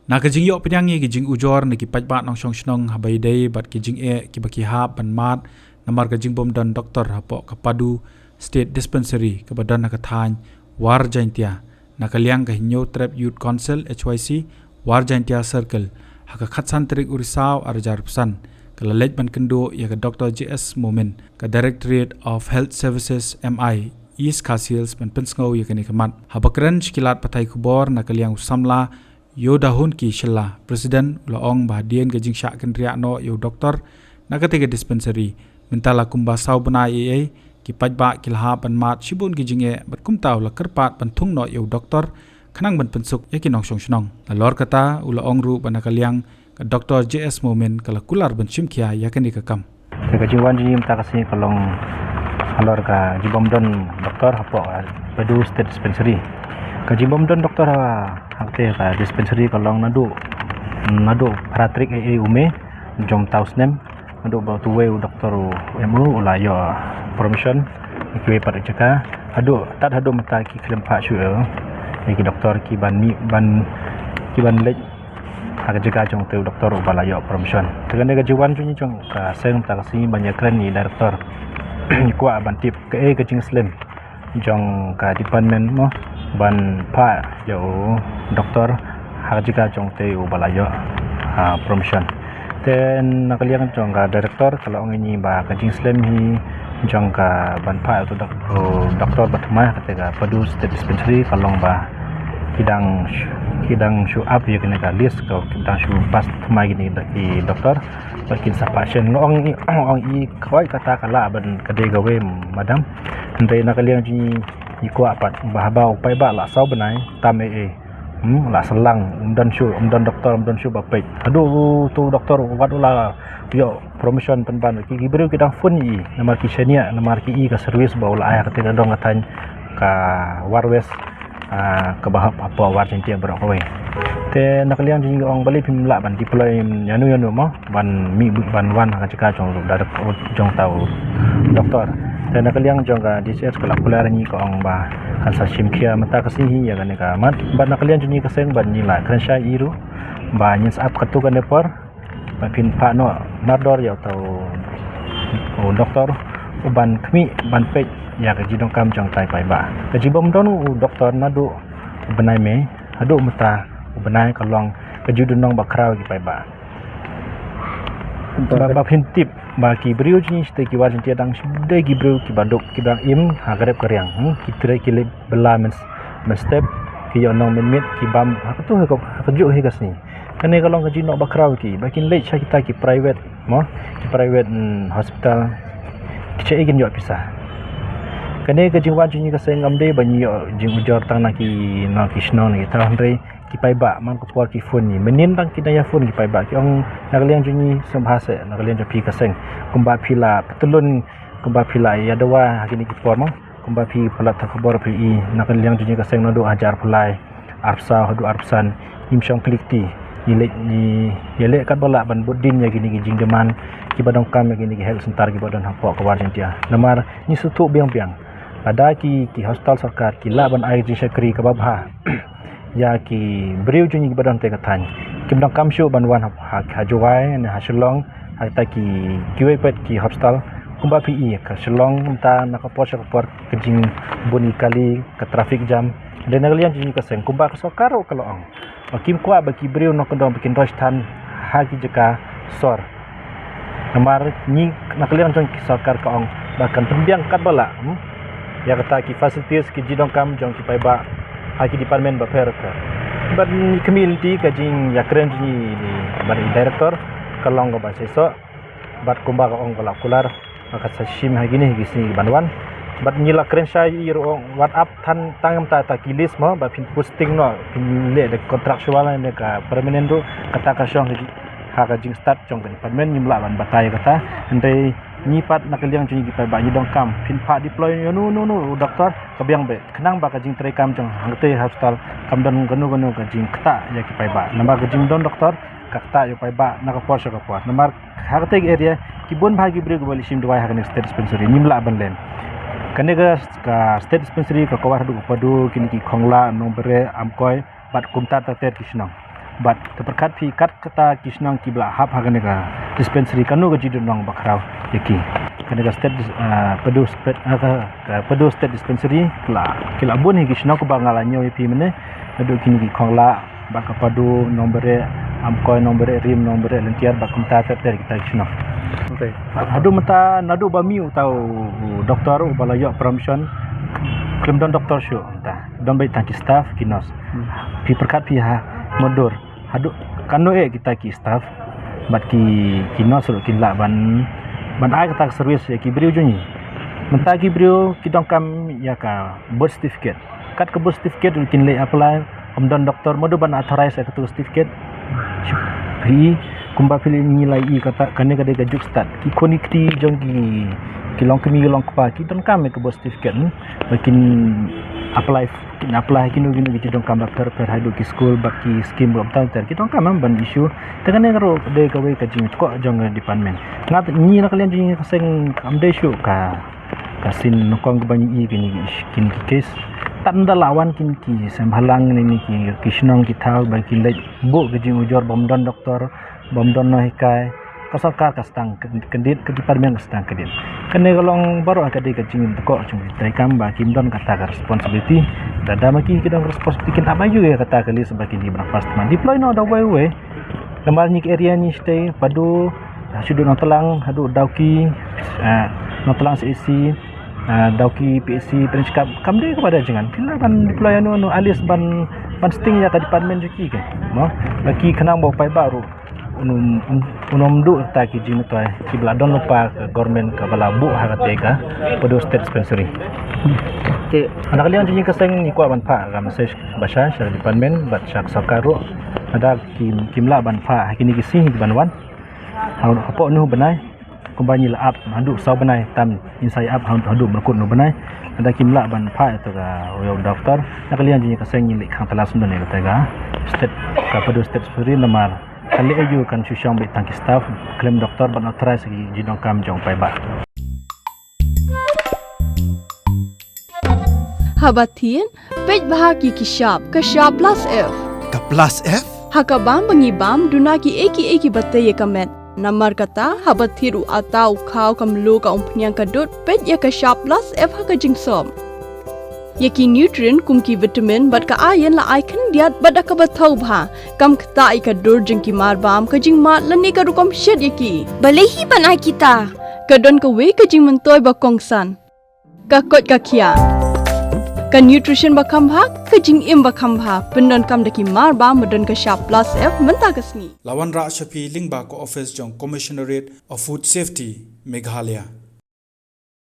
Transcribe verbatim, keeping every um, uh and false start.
Na ka jingïoh pdiang ïa ki jingujor na ki paidbah nongshong shnong haba ïadei bad ki jingeh kiba ki hap ban mad namar ka jingbym don doktor hapoh ka Padu State Dispensary kaba don ha ka thaiñ War Jaintia, na ka liang ka Hynñiewtrep Youth Council H Y C War Jaintia Circle, ha ka khatsan tarik u Risaw arhajar arphew san, ka la leit ban kynduh ïa ka Doctor J S Momin, ka Directorate of Health Services M I, East Khasi Hills, ban pynsngew ïa kane ka mat. Haba kren sha ki lad pathai khubor na ka liang u samla Ïewdahunki Shylla, President, u la ong ba hadien ka jingshah kynriah noh ïa u doktor na katei ka dispensary, mynta la kumba saw bnai ei ei, ki paidbah ki la hap ban mad shibun ki jingeh bad kumta u la kyrpad ban thung noh ïa u doktor khnang ban pynsuk ïa ki nongshong shnong. Nalor kata u la ong ruh ba na ka liang ka Doctor J S Momin ka la kular ban shim khia ïa kane ka kam. Te ka jingwan jong ngi mynta ka sngi ka long halor ka jingbym don doktor hapoh, ah, Padu State Dispensary. Ka jingbym don doktor ha, ha katei ka dispensary ka long naduh, naduh phra tarik ei ei u May jong mynta u snem, naduh ba utu uwei u doktor u M O u la ïoh promotion, kiwei pat ki jaka. Haduh, tad haduh mynta ki khlem phah shuh ïa ki doktor ki ban mih, ban, ki ban leit ha ka jaka jong utei u doktor uba la ïoh promotion. Te kane ka jingwan jong ngi jong ka seng mynta ka sngi ban ïakren ïa i Director. Ngi kwah ban tip kaei ka jingslem jong ka department mo ban phah ïa u doktor ha ka jaka jong utei uba la ïoh, ah, promotion. Te na ka liang jong ka Director ka la ong ïa ngi ba ka jingslem hi jong ka ban phah ïa utu dok-, u doktor ba thymmai ha katei ka Padu State Dispensary ka long ba ki dang sh-, ki dang shu ap ïa kane ka list, ka ki dang shu pass thymmai kine ki doktor ba kin sa phah shen. Nga ong, ong i kawei kata ka lah ban ka dei kawei, madam. Hynrei na ka liang jong ngi, ngi kwah pat ba haba u paidbah la saw bnai tam ei ei, hmm, la syllang, ym don shuh, ym don doktor, ym don shuh ba peit. Haduh utu doktor wat u la ïoh promotion pynban, ki, ki briew ki dang phone ïa i namar ki shaniah, namar ki i ka service ba u la ai ha katei ka dong ka thaiñ ka War West, ah, kaba hap hapoh War Jaintia baroh kawei. Te na ka liang jong ngi ong balei phim lah ban deploy ïano ïano mo ban mih, ban wan ha ka jaka jong u direct, jong uta u doktor. Te na ka liang jong ka D C S ka la kular ïa ngi, ka ong ba kan sa shim khia mynta ka sngi hi ïa kane ka mat. Bad na ka liang jong ngi ka seng bad ngi la kren shai ïa i ruh ba ngin sa ap katto katne por ba phin phah noh mardor ïa uta u, u doktor u ban khmih ban peit ïa ka jingdonkam jong utai u paidbah. Ka jingbym don u doktor naduh u bnai May haduh mynta u bnai ka long ka jingduhnong ba khraw ïa ki paidbah. Ba, ba phin tip ba ki briew jong ngi shatei ki War Jaintia dang shu dei ki briew kiba duk, kiba im ha ka rep ka riang, hmm? Ki trei ki leit bylla myn, mynstep, ki ïoh nong mynmiet, ki bam ha kato ha ka, ha kajuh hi ka sngi. Kane ka long ka jingnoh ba khraw ïa ki ba kin leit sha kita ki private mo, ki private, mm, hospital. Ki shaei kin ïoh pisa? Kane ka jingwan jong ngi ka seng, ngam dei ba ngi ïoh jingujor tang na ki, na ki shnong na ki thaw, hynrei ki paidbah man ka por ki phone ïa ngi. Mynnin tang ki dang ïa phone ki paidbah, ki ong na ka liang jong ngi sngewbha seh, na ka liang jong phi ka seng, kumba phi la pyntylun, kumba phi la ïa dawa ha kine ki por mo, kumba phi palat ha khubor phi i, na ka liang jong ngi ka seng naduh hajar phew lai arphew saw haduh arphew san, ngim shong khlieh kti. Ngi leh, ngi ïaleh katba lah ban bud dien ïa kine ki jingdemand kiba donkam ïa kine ki health center kiba don hapoh ka War Jaintia. Namar ngi sngewthuh biang biang, lada ki, ki hospital sorkar ki lah ban ai jingshakri kaba bha ïa ki briew jong ngi kiba don ha katei ka thaiñ, kim donkam shuh ban wan ha, ha, ha Jowai ne ha Shillong, ha kita ki, kiwei pat ki hospital. Kumba phi i ka Shillong mynta na ka por sha ka por ka jingbun ïa kali, ka traffic jam. Te na ka liang jong ngi ka seng, kumba ka sorkar ruh ka la ong ba kim kwah ba ki briew nongkyndong ba kin roi than ha ki jaka sor. Namar ngi na ka liang jong ki sorkar ka ong ba kan pynbiang katba lah, hmm, ïa kata ki facilities, ki jingdonkam jong ki paidbah ha ki department bapher bapher. Bad ngi khmih lynti ka jingïakren jong ngi bad i Director ka long kaba shisha. Bad kumba ka ong ka la kular, ka sa shim ha kine ki sngi kiban wan. Bad ngi la kren shai ïa i ruh, wat ap than tang mynta ta ki list mo ba phin posting noh, phin leh da contractual ne ka permanent ruh, kata ka shong ha ka jingstad jong ka department, ngim lah ban batai kata. Hynrei ngi pat na ka liang jong ngi ki paidbah ngi donkam phin phah deploy ïano ïano u doktor ka biang beit, khnang ba ka jingtreikam jong hangtei hospital kam don kano kano ka jingktah ïa ki paidbah. Namar ka jingdon doktor ka ktah ïa u paidbah na ka por sha ka por. Namar ha katei ka area ki bun bha ki briew kiba leit shim dawai ha kane ka state dispensary, ngim lah ban len. Kane ka, ka state dispensary ka cover haduh ka Padu, kine ki Khongla, Nongbare, Amkoi bad kumta ter ter ki shnong. Bad te pyrkhat phi kat kata ki shnong kiba la hap ha kane ka dispensary, kano ka jingdon nong ba khraw ïa ki. Kane ka state dis- ah, Padu state ah, ka, ka Padu state dispensary ki la ki la bun hi ki shnong kaba nga la ñiew ïa phi mynne. Naduh kine ki Khonglah bad ka Padu, Nongbareh, Amkoi, Nongbareh Rim, Nongbareh Lyntiar bad kumta ter ter kita ki shnong. Haduh mynta naduh ba mih uta u doktor uba la ïoh promotion, khlem don doktor shuh mynta. Don beit tang ki staff, ki nurse. Phi pyrkhat phi ha modur. Haduh kano eh kita ki staff bad ki ki nurse ruh kin lah ban ban ai kata ka service ïa ki briew jong ngi. Mynta ki briew ki donkam ïa ka birth certificate. Kat ka birth certificate ruh kin leh apply, ym don doktor, mano ban authorize ïa katu ka certificate. Phi kumba phi leh ngi la i kata kane ka dei ka juk stad. Ki khun ki kti jong ki ki long kmie ki long kpa ki donkam ïa ka birth certificate. Hmm. Ba kin apply kin apply kino kino ki jingdonkam bapher bapher haduh ki skul bad ki skim bapher bapher ki donkam em ban issue. Te kane ka ruh dei kawei ka jingtkoh jong ka department. Nga te ngi na ka liang jong ngi ka seng kam dei shuh ka ka sien nyngkong kaba ngi i kine ki kine ki case. Tang da la wan kine ki seng bhalang ne ki ki shnong ki thaw ba kin leit buh ka jingujor bym don doktor, bym don nonghikai. Ka sorkar ka sdang kyndit, ka department ka sdang kyndit. Kane ka long baroh ka dei ka jingtkoh jong ki treikam ba kim don kata ka responsibility. Lada ma ki ki don responsibility kin ap aïu ïa kata ka list ba kin dei ban pass. Deploy noh da uwei uwei. Namar ngi ka area ngi shatei Padu, shu dei Nongtlang haduh Dawki, ah, Nongtlang C H C, ah, Dawki P H C, Pynshkap, kam dei kaba da jingngeit. Phi lah ban deploy ïano ïano, at least ban ban sting ïa ka department jong ki ke. Mo, la ki khnang ba u paidbah ruh un ym un ym duh kata ki jingmyntoi kiba la don lypa ka government kaba la buh ha kata ka Padu State Dispensary. Te na ka liang jong ngi ka seng ngi kwah ban phah ka message ba sha sha ka department bad sha ka sorkar ruh. Lada kim kim lah ban phah ha kine ki sngi kiban wan, ha hapoh hynñiew bnai, kumba ngi la ap haduh saw bnai, tam ngin sa ïa ap haduh myrkut hynñiew bnai. Lada kim lah ban phah ïa kata ka wei u doktor, na ka liang jong ngi ka seng ngin leit khang tala sngewdon ïa kata ka state, ka Padu State Dispensary namar ka leh aïu kan shu shong beit tang ki staff, khlem doktor ban authorize ki jingdonkam jong u paidbah. Haba thied, peit bha ki ki shap, ka shap plus F. Ka plus F? Ha ka bam ba ngi bam, duna ki ei ki ei kiba tei ïa ka met. Namar kata, haba thied u atta, u khaw, ka mluh, ka umphniang, ka dud, peit ïa ka shap plus F ha ka jingsop. Ïa ki nutrient kum ki vitamin bad ka iron la ai khyndiat bad da kaba thaw bha. Kam ktah ïa ka dur jong ki mar bam, ka jingmad lane ka rukom shet ïa ki. Balei hi ban ai kita? Ka don kawei ka jingmyntoi ba kongsan. Ka koit ka khiah. Ka nutrition ba kham bha, ka jingim ba kham bha. Pyndonkam da ki mar bam ba don ka shap plus F mynta ka sngi. La wanrah sha phi lyngba ka office jong Commissionerate of Food Safety, Meghalaya.